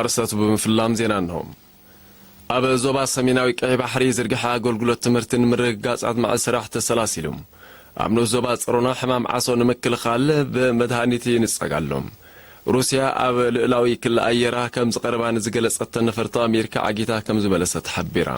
ኣርእስታቱ ብምፍላም ዜና እንሆ። ኣብ ዞባ ሰሜናዊ ቀይሕ ባሕሪ ዝርግሐ ኣገልግሎት ትምህርቲ ንምርግጋጽ ኣድማዒ ስራሕ ተሰላሲሉ። ኣብ ንኡስ ዞባ ጸሮና ሕማም ዓሶ ንምክልኻል ብመድሃኒት ይንጸግ ኣሎ። ሩስያ ኣብ ልኡላዊ ክሊ ኣየራ ከም ዝቐረባ ንዝገለጸት ነፈርቲ ኣሜሪካ ዓጊታ ከም ዝመለሰት ሓቢራ።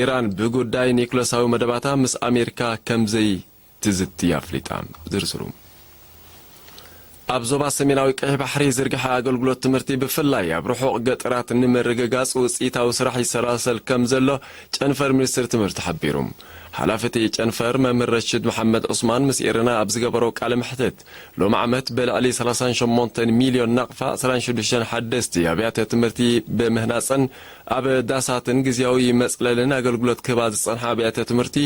ኢራን ብጉዳይ ኒኩለሳዊ መደባታ ምስ ኣሜሪካ ከም ዘይትዝቲ ኣፍሊጣ። ዝርዝሩ። ኣብ ዞባ ሰሜናዊ ቀይሕ ባሕሪ ዝርግሐ ኣገልግሎት ትምህርቲ ብፍላይ ኣብ ርሑቕ ገጠራት ንምርግጋጽ ውጽኢታዊ ስራሕ ይሰላሰል ከም ዘሎ ጨንፈር ሚኒስትሪ ትምህርቲ ሓቢሩ። ሓላፊ እቲ ጨንፈር መምህር ረሽድ መሓመድ ዑስማን ምስ ኤረና ኣብ ዝገበሮ ቃለ መሕትት፣ ሎሚ ዓመት ብልዕሊ ሰላሳን ሸሞንተን ሚልዮን ናቕፋ ዕስራን ሽዱሽተን ሓደስቲ ኣብያተ ትምህርቲ ብምህናጽን ኣብ ዳሳትን ግዝያዊ መጽለልን ኣገልግሎት ክህባ ዝጸንሓ ኣብያተ ትምህርቲ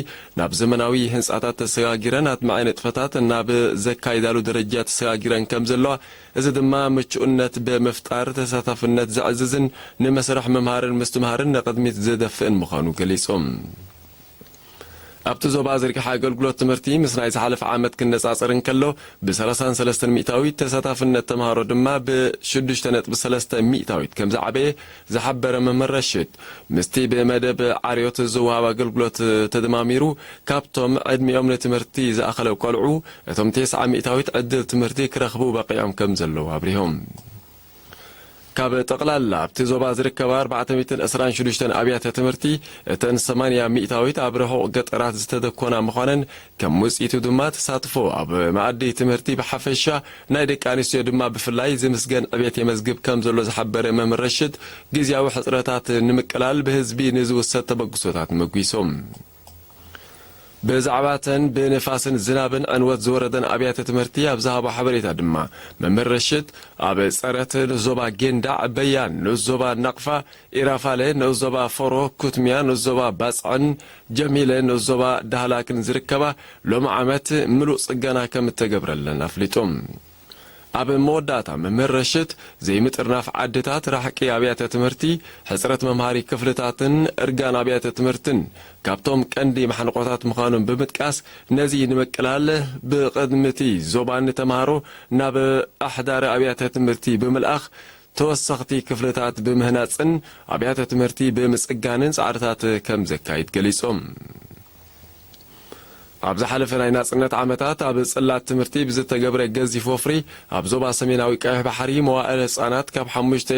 ናብ ዘመናዊ ህንጻታት ተሰጋጊረን ኣድማዒ ንጥፈታት ናብ ዘካይዳሉ ደረጃ ተሰጋጊረን ከም ዘለዋ፣ እዚ ድማ ምቹእነት ብምፍጣር ተሳታፍነት ዘዕዝዝን ንመስርሕ ምምሃርን ምስትምሃርን ንቕድሚት ዘደፍእን ምዃኑ ገሊጹ። ኣብቲ ዞባ ዝርግሐ ኣገልግሎት ትምህርቲ ምስ ናይ ዝሓለፈ ዓመት ክነጻጸር እንከሎ፣ ብ ሰላሳን ሰለስተን ሚእታዊት፣ ተሳታፍነት ተምሃሮ ድማ ብ ሽዱሽተ ነጥቢ ሰለስተ ሚእታዊት ከም ዝዓበየ ዝሓበረ መምህር ረሽድ፣ ምስቲ ብመደብ ዓርዮት ዝወሃብ ኣገልግሎት ተደማሚሩ፣ ካብቶም ዕድሚኦም ንትምህርቲ ዝኣኸለ ቆልዑ፣ እቶም ተስዓ ሚእታዊት ዕድል ትምህርቲ ክረኽቡ በቒዖም ከም ዘለዉ ኣብሪሆም። ካብ ጠቕላላ ኣብቲ ዞባ ዝርከባ ኣርባዕተ ሚእትን ዕስራን ሽዱሽተን ኣብያተ ትምህርቲ፣ እተን ሰማንያ ሚእታዊት ኣብ ርሑቕ ገጠራት ዝተደኮና ምዃነን፣ ከም ውጽኢቱ ድማ ተሳትፎ ኣብ መኣዲ ትምህርቲ ብሓፈሻ፣ ናይ ደቂ ኣንስትዮ ድማ ብፍላይ ዝምስገን ዕቤት የመዝግብ ከም ዘሎ ዝሓበረ መምህር ረሽድ፣ ግዝያዊ ሕጽረታት ንምቅላል ብህዝቢ ንዝውሰድ ተበግሶታት መጒሶም። ብዛዕባ እተን ብንፋስን ዝናብን ዕንወት ዝወረደን ኣብያተ ትምህርቲ ኣብ ዝሃቦ ሓበሬታ ድማ፣ መምህር ረሽድ፣ ኣብ ጸረት ንዞባ ጌንዳዕ፣ በያን ንዞባ ናቕፋ፣ ኢራፋለ ንዞባ ፎሮ፣ ኩትሚያ ንዞባ ባጽዕን ጀሚለ ንዞባ ዳህላክን ዝርከባ፣ ሎሚ ዓመት ምሉእ ጽገና ከም እተገብረለን ኣፍሊጡ። ኣብ መወዳእታ መምህር ረሽድ፣ ዘይምጥርናፍ ዓድታት፣ ራሕቂ ኣብያተ ትምህርቲ፣ ሕጽረት መምሃሪ ክፍልታትን እርጋን ኣብያተ ትምህርትን ካብቶም ቀንዲ ማሕንቆታት ምዃኖም ብምጥቃስ፣ ነዚ ንምቅላል ብቕድሚ እቲ ዞባን ተምሃሮ ናብ ኣሕዳሪ ኣብያተ ትምህርቲ ብምልኣኽ፣ ተወሰኽቲ ክፍልታት ብምህናጽን ኣብያተ ትምህርቲ ብምጽጋንን ጻዕርታት ከም ዘካይድ ገሊጾም። ኣብ ዝሓለፈ ናይ ናጽነት ዓመታት ኣብ ጽላት ትምህርቲ ብዝተገብረ ገዚፍ ወፍሪ፣ ኣብ ዞባ ሰሜናዊ ቀይሕ ባሕሪ መዋእለ ህጻናት ካብ ሓሙሽተ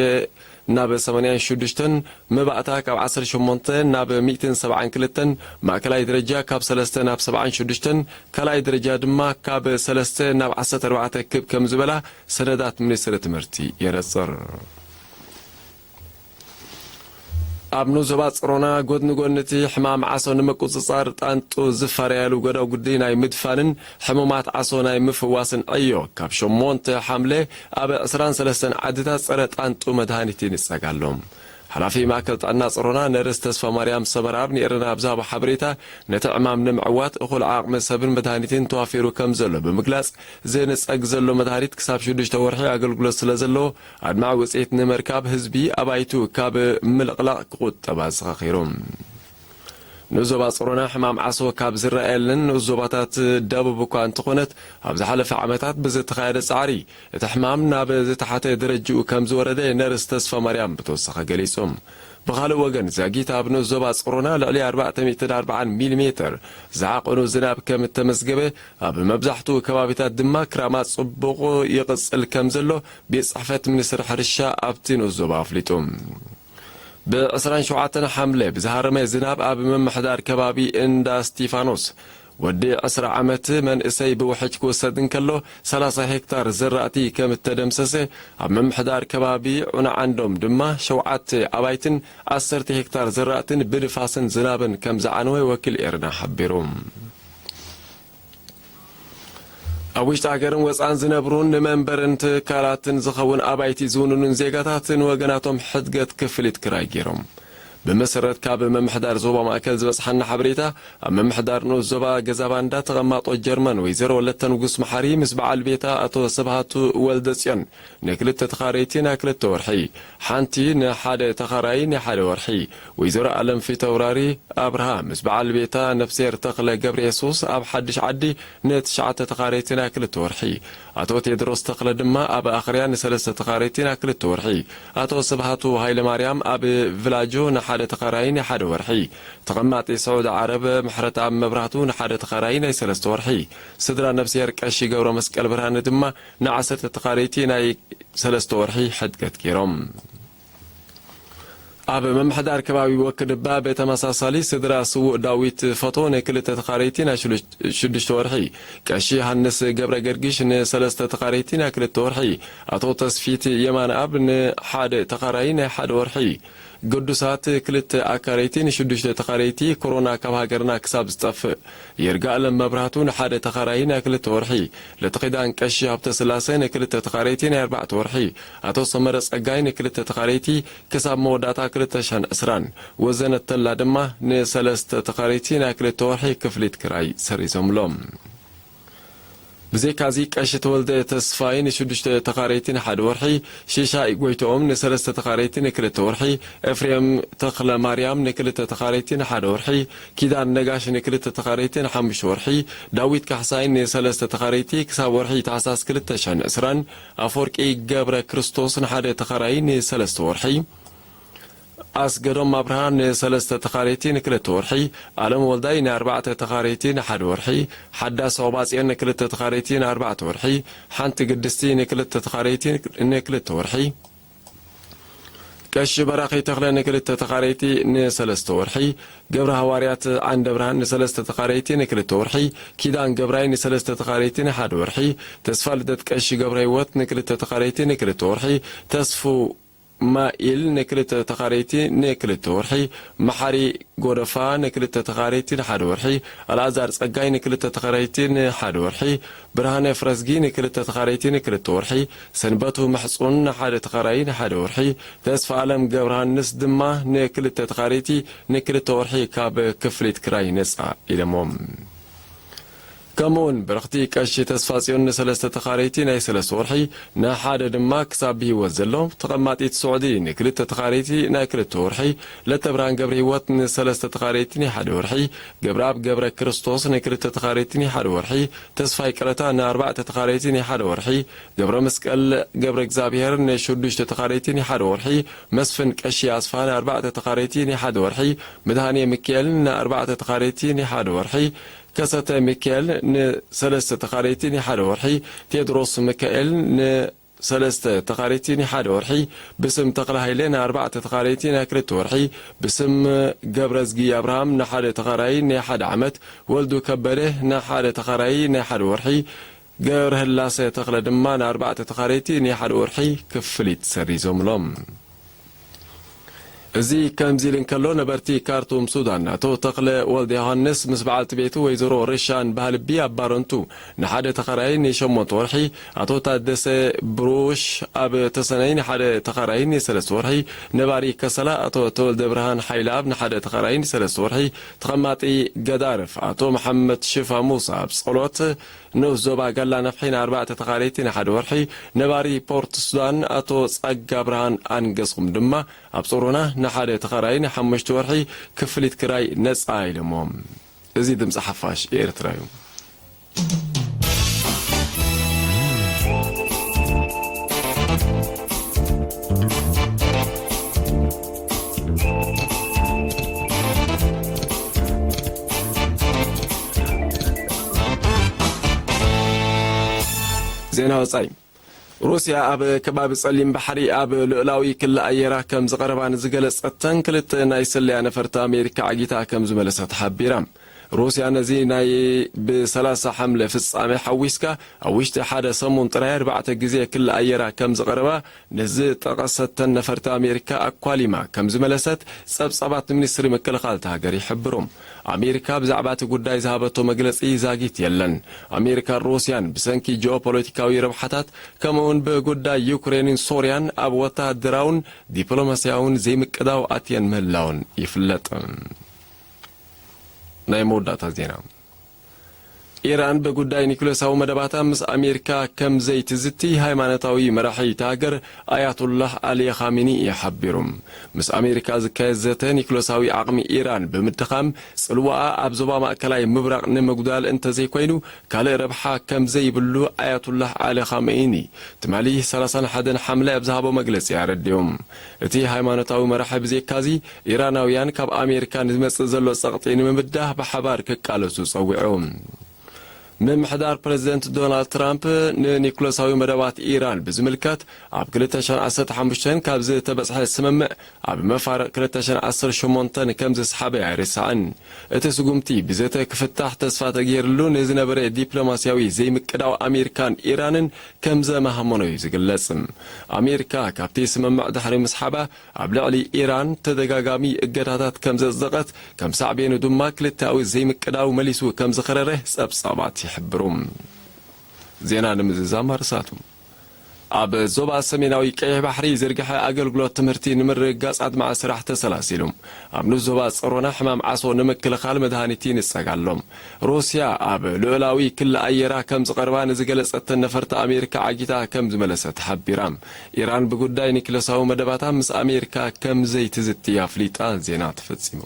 ናብ ሰማንያን ሽዱሽተን፣ መባእታ ካብ ዓሰርተ ሸሞንተ ናብ ሚእትን ሰብዓን ክልተን፣ ማእከላይ ደረጃ ካብ ሰለስተ ናብ ሰብዓን ሽዱሽተን፣ ካልኣይ ደረጃ ድማ ካብ ሰለስተ ናብ ዓሰርተ ኣርባዕተ ክብ ከም ዝበላ ሰነዳት ሚኒስትሪ ትምህርቲ የነጽር። ኣብ ንኡስ ዞባ ጸሮና፣ ጎድኒ ጎድኒ እቲ ሕማም ዓሶ ንምቁጽጻር ጣንጡ ዝፈረያሉ ጎዳጉዲ ናይ ምድፋንን ሕሙማት ዓሶ ናይ ምፍዋስን ዕዮ፣ ካብ ሸሞንተ ሓምለ ኣብ ዕስራን ሰለስተን ዓድታት ጸረ ጣንጡ መድሃኒት ይንጸግ ኣሎ። ሓላፊ ማእከል ጥዕና ጸሮና ነርስ ተስፋ ማርያም ሰመራ ኣብ ንኤረና ኣብ ዝሃቦ ሓበሬታ፣ ነቲ ዕማም ንምዕዋት እኹል ዓቕሚ ሰብን መድሃኒትን ተዋፊሩ ከም ዘሎ ብምግላጽ፣ ዝንጸግ ዘሎ መድሃኒት ክሳብ ሽዱሽተ ወርሒ ኣገልግሎት ስለ ዘለዎ፣ ኣድማዒ ውጽኢት ንምርካብ ህዝቢ ኣባይቱ ካብ ምልቕላቕ ክቑጠብ ኣዘኻኺሩ። ንኡስ ዞባ ጸሮና ሕማም ዓሶ ካብ ዝረኣየለን ንኡስ ዞባታት ደቡብ እኳ እንተኾነት፣ ኣብ ዝሓለፈ ዓመታት ብዝተኻየደ ጻዕሪ፣ እቲ ሕማም ናብ ዝተሓተ ደረጅኡ ከም ዝወረደ ነርስ ተስፋ ማርያም ብተወሳኺ ገሊጹ። ብኻልእ ወገን፣ ዛጊት ኣብ ንኡስ ዞባ ጸሮና ልዕሊ ኣርባዕተ ሚእትን ኣርባዓን ሚሊሜተር ዝዓቐኑ ዝናብ ከም እተመዝገበ፣ ኣብ መብዛሕትኡ ከባቢታት ድማ ክራማት ጽቡቕ ይቕጽል ከም ዘሎ ቤት ጽሕፈት ሚኒስትሪ ሕርሻ ኣብቲ ንኡስ ዞባ ኣፍሊጡ። ብ ዕስራን ሸውዓተን ሓምለ ብዝሃረመ ዝናብ ኣብ ምምሕዳር ከባቢ እንዳ እስቲፋኖስ ወዲ ዕስራ ዓመት መንእሰይ ብውሕጅ ክውሰድ እንከሎ፣ ሰላሳ ሄክታር ዝራእቲ ከም እተደምሰሰ፣ ኣብ ምምሕዳር ከባቢ ዑና ዓንዶም ድማ ሸውዓተ ኣባይትን ዓሰርተ ሄክታር ዝራእትን ብንፋስን ዝናብን ከም ዝዓነወ ወኪል ኤረና ሓቢሩ። ኣብ ውሽጢ ሃገርን ወጻእን ዝነብሩን ንመንበርን ትካላትን ዝኸውን ኣባይቲ ዝውንኑን ዜጋታት ንወገናቶም ሕድገት ክፍሊት ክራይ ገይሮም። ብመሰረት ካብ ምምሕዳር ዞባ ማእከል ዝበጽሓና ሓበሬታ፣ ኣብ ምምሕዳር ንኡስ ዞባ ገዛ ባንዳ ተቐማጦ ጀርመን ወይዘሮ ወለተ ንጉስ መሓሪ ምስ በዓል ቤታ ኣቶ ስብሃቱ ወልደጽዮን ንክልተ ተኻረይቲ ናይ ክልተ ወርሒ፣ ሓንቲ ንሓደ ተኻራዪ ናይ ሓደ ወርሒ፣ ወይዘሮ ኣለም ፊተውራሪ ኣብርሃ ምስ በዓል ቤታ ነፍስሄር ተኽለ ገብረ የሱስ ኣብ ሓድሽ ዓዲ ንትሽዓተ ተኻረይቲ ናይ ክልተ ወርሒ፣ ኣቶ ቴድሮስ ተኽለ ድማ ኣብ ኣኽርያ ንሰለስተ ተኻረይቲ ናይ ክልተ ወርሒ፣ ኣቶ ስብሃቱ ሃይለማርያም ኣብ ቪላጆ ንሓደ ተኻራዪ ናይ ሓደ ወርሒ፣ ተቐማጢ ስዑዲ ዓረብ ምሕረተኣብ መብራህቱ ንሓደ ተኻራዪ ናይ ሰለስተ ወርሒ፣ ስድራ ነብስሄር ቀሺ ገብረ መስቀል ብርሃነ ድማ ንዓሰርተ ተኻረይቲ ናይ ሰለስተ ወርሒ ሕድገት ገይሮም። ኣብ ምምሕዳር ከባቢ ወክድባ ብተመሳሳሊ ስድራ ስዉእ ዳዊት ፈቶ ንክልተ ተኻረይቲ ናይ ሽዱሽ-፣ ሽዱሽተ ወርሒ፣ ቀሺ ዮሃንስ ገብረ ገርጊሽ ንሰለስተ ተኻረይቲ ናይ ክልተ ወርሒ፣ ኣቶ ተስፊት የማነኣብ ንሓደ ተኻራዪ ናይ ሓደ ወርሒ፣ ግዱሳት ክልተ ኣካረይቲ ንሽዱሽተ ተኻረይቲ፣ ኮሮና ካብ ሃገርና ክሳብ ዝጠፍእ፣ ይርጋኣለም መብራህቱ ንሓደ ተኻራዪ ናይ ክልተ ወርሒ፣ ለተኺዳን ቀሺ ሃብተ ስላሴ ንክልተ ተኻረይቲ ናይ ኣርባዕተ ወርሒ፣ ኣቶ ሰመረ ጸጋይ ንክልተ ተኻረይቲ ክሳብ መወዳእታ ክልተ ሽሕን ዕስራን፣ ወዘነት ተላ ድማ ንሰለስተ ተኻረይቲ ናይ ክልተ ወርሒ ክፍሊት ክራይ ሰሪዞምሎም። ብዘይካዚ ቀሺ ተወልደ ተስፋይ ንሽዱሽተ ተኻረይቲ ንሓደ ወርሒ፣ ሽሻይ ጎይትኦም ንሰለስተ ተኻረይቲ ንክልተ ወርሒ፣ ኤፍሬም ተኽለ ማርያም ንክልተ ተኻረይቲ ንሓደ ወርሒ፣ ኪዳን ነጋሽ ንክልተ ተኻረይቲ ንሓሙሽተ ወርሒ፣ ዳዊት ካሕሳይ ንሰለስተ ተኻረይቲ ክሳብ ወርሒ ታሕሳስ ክልተ ሽሕን ዕስራን፣ ኣፈወርቂ ገብረ ክርስቶስ ንሓደ ተኻራዪ ንሰለስተ ወርሒ፣ ኣስገዶም ኣብርሃ ንሰለስተ ተኻረይቲ ንክልተ ወርሒ፣ ኣለም ወልዳይ ንኣርባዕተ ተኻረይቲ ንሓደ ወርሒ፣ ሓዳስ ዖባጽዮን ንክልተ ተኻረይቲ ንኣርባዕተ ወርሒ፣ ሓንቲ ግድስቲ ንክልተ ተኻረይቲ ንክልተ ወርሒ፣ ቀሺ በራኺ ተኽለ ንክልተ ተኻረይቲ ንሰለስተ ወርሒ፣ ገብረ ሃዋርያት ዓንደ ብርሃን ንሰለስተ ተኻረይቲ ንክልተ ወርሒ፣ ኪዳን ገብራይ ንሰለስተ ተኻረይቲ ንሓደ ወርሒ፣ ተስፋ ልደት ቀሺ ገብረ ህይወት ንክልተ ተኻረይቲ ንክልተ ወርሒ፣ ተስፉ ማኢል ንክልተ ተኻረይቲ ንክልተ ወርሒ፣ መሓሪ ጎደፋ ንክልተ ተኻረይቲ ንሓደ ወርሒ፣ ኣልኣዛር ጸጋይ ንክልተ ተኻረይቲ ንሓደ ወርሒ፣ ብርሃነ ፍረዝጊ ንክልተ ተኻረይቲ ንክልተ ወርሒ፣ ሰንበቱ መሕጹን ንሓደ ተኻራዪ ንሓደ ወርሒ፣ ተስፋ ኣለም ገብረሃንስ ድማ ንክልተ ተኻረይቲ ንክልተ ወርሒ ካብ ክፍሊት ክራይ ነጻ ኢሎሞም። ከምኡውን በረኽቲ ቀሺ ተስፋጽዮን ንሰለስተ ተኻረይቲ ናይ ሰለስተ ወርሒ፣ ንሓደ ድማ ክሳብ ብህይወት ዘሎ ተቐማጢት ስዑዲ ንክልተ ተኻረይቲ ናይ ክልተ ወርሒ፣ ለተብርሃን ገብረ ህይወት ንሰለስተ ተኻረይቲ ናይ ሓደ ወርሒ፣ ገብረኣብ ገብረ ክርስቶስ ንክልተ ተኻረይቲ ናይ ሓደ ወርሒ፣ ተስፋይ ቀለታ ንኣርባዕተ ተኻረይቲ ናይ ሓደ ወርሒ፣ ገብረ መስቀል ገብረ እግዚኣብሔር ንሽዱሽተ ተኻረይቲ ናይ ሓደ ወርሒ፣ መስፍን ቀሺ ኣስፋ ንኣርባዕተ ተኻረይቲ ናይ ሓደ ወርሒ፣ መድሃኔ ሚካኤል ንኣርባዕተ ተኻረይቲ ናይ ሓደ ወርሒ፣ ከሰተ ሚካኤል ንሰለስተ ተኻረይቲ ንሓደ ወርሒ፣ ቴድሮስ ሚካኤል ንሰለስተ ተኻረይቲ ንሓደ ወርሒ፣ ብስም ተኽለ ሃይለ ንኣርባዕተ ተኻረይቲ ናይ ክልተ ወርሒ፣ ብስም ገብረዝጊ ኣብርሃም ንሓደ ተኻራዪ ናይ ሓደ ዓመት፣ ወልዱ ከበደ ንሓደ ተኻራዪ ናይ ሓደ ወርሒ፣ ገብረህላሰ ተኽለ ድማ ንኣርባዕተ ተኻረይቲ ናይ ሓደ ወርሒ ክፍሊት ሰሪዞምሎም። እዚ ከምዚ ኢሉ እንከሎ፣ ነበርቲ ካርቱም ሱዳን፣ ኣቶ ተኽለ ወልደ ዮሃንስ ምስ በዓልቲ ቤቱ ወይዘሮ ርሻን ባህልቢ ኣብ ባረንቱ ንሓደ ተኻራዪ ንሸሞንተ ወርሒ፣ ኣቶ ታደሰ ብሩሽ ኣብ ተሰነይ ንሓደ ተኻራዪ ንሰለስተ ወርሒ፣ ነባሪ ከሰላ ኣቶ ተወልደ ብርሃን ሓይለኣብ ንሓደ ተኻራዪ ንሰለስተ ወርሒ፣ ተቐማጢ ገዳርፍ ኣቶ መሓመድ ሽፋ ሙሳ ኣብ ጸሎት ንኡስ ዞባ ጋላ ነፍሒ ንኣርባዕተ ተኻረይቲ ንሓደ ወርሒ፣ ነባሪ ፖርት ሱዳን ኣቶ ጸጋ ብርሃን ኣንገሶም ድማ ኣብ ጾሮና ንሓደ ተኻራዪ ንሓሙሽተ ወርሒ ክፍሊት ክራይ ነጻ ኢሎምዎም። እዚ ድምጺ ሓፋሽ ኤርትራ እዩ። ዜና ወጻኢ። ሩስያ ኣብ ከባቢ ጸሊም ባሕሪ ኣብ ልኡላዊ ክሊ ኣየራ ከም ዝቐረባ ንዝገለጸተን ክልተ ናይ ስለያ ነፈርቲ ኣሜሪካ ዓጊታ ከም ዝመለሰት ሓቢራ። ሩስያ ነዚ ናይ ብሰላሳ ሓምለ ፍጻሜ ሓዊስካ ኣብ ውሽጢ ሓደ ሰሙን ጥራይ ኣርባዕተ ግዜ ክሊ ኣየራ ከም ዝቐረባ ንዝጠቐሰተን ነፈርቲ ኣሜሪካ ኣኳሊማ ከም ዝመለሰት ጸብጻባት ሚኒስትሪ ምክልኻል እታ ሃገር ይሕብሩ። ኣሜሪካ ብዛዕባ እቲ ጉዳይ ዝሃበቶ መግለጺ ዛጊት የለን። ኣሜሪካን ሩስያን ብሰንኪ ጂኦፖለቲካዊ ረብሓታት ከምኡውን ብጉዳይ ዩክሬንን ሶርያን ኣብ ወተሃደራውን ዲፕሎማስያውን ዘይምቅዳው ኣትየን ምህላውን ይፍለጥ። ናይ መወዳእታ ዜና። ኢራን ብጉዳይ ኒኩለሳዊ መደባታ ምስ ኣሜሪካ ከም ዘይትዝቲ ሃይማኖታዊ መራሒ እታ ሃገር ኣያቱላህ ኣሊ ኻሜኒ ሓቢሩ። ምስ ኣሜሪካ ዝካየድ ዘተ ኒኩለሳዊ ዓቕሚ ኢራን ብምድኻም ጽልዋኣ ኣብ ዞባ ማእከላይ ምብራቕ ንምጉዳል እንተዘይኮይኑ ካልእ ረብሓ ከም ዘይብሉ ኣያቱላህ ኣሊ ኻሜኒ ትማሊ ሰላሳን ሓደን ሓምለ ኣብ ዝሃቦ መግለጺ ኣረዲኡ። እቲ ሃይማኖታዊ መራሒ ብዘይካዚ ኢራናውያን ካብ ኣሜሪካ ንዝመጽእ ዘሎ ጸቕጢ ንምብዳህ ብሓባር ክቃለሱ ጸዊዑ። ምምሕዳር ፕረዚደንት ዶናልድ ትራምፕ ንኒኩለሳዊ መደባት ኢራን ብዝምልከት ኣብ ክልተ ሽሕን ዓሰርተ ሓሙሽተን ካብ ዝተበጽሐ ስምምዕ ኣብ መፋርቕ ክልተ ሽሕን ዓሰርተ ሸሞንተን ከም ዝሰሓበ ኣይርሳዕን። እቲ ስጉምቲ ብዘተ ክፍታሕ ተስፋ ተገይርሉ ንዝነበረ ዲፕሎማስያዊ ዘይምቅዳው ኣሜሪካን ኢራንን ከም ዘመሃመኖ እዩ ዝግለጽ። ኣሜሪካ ካብቲ ስምምዕ ድሕሪ ምስሓባ ኣብ ልዕሊ ኢራን ተደጋጋሚ እገዳታት ከም ዘጽደቐት፣ ከም ሳዕቤኑ ድማ ክልተኣዊ ዘይምቅዳው መሊሱ ከም ዝኸረረ ጸብጻባት ይሕብሩ። ዜና ንምዝዛም ኣርሳቱ። ኣብ ዞባ ሰሜናዊ ቀይሕ ባሕሪ ዝርግሐ ኣገልግሎት ትምህርቲ ንምርግጋጽ ኣድማዒ ስራሕ ተሰላሲሉ። ኣብ ንኡስ ዞባ ጸሮና ሕማም ዓሶ ንምክልኻል መድሃኒት ይንጸግ ኣሎ። ሩስያ ኣብ ልኡላዊ ክሊ ኣየራ ከም ዝቐርባ ንዝገለጸተን ነፈርቲ ኣሜሪካ ዓጊታ ከም ዝመለሰት ሓቢራ። ኢራን ብጉዳይ ኒክለሳዊ መደባታ ምስ ኣሜሪካ ከም ዘይትዝቲ ኣፍሊጣ። ዜና ተፈጺሙ።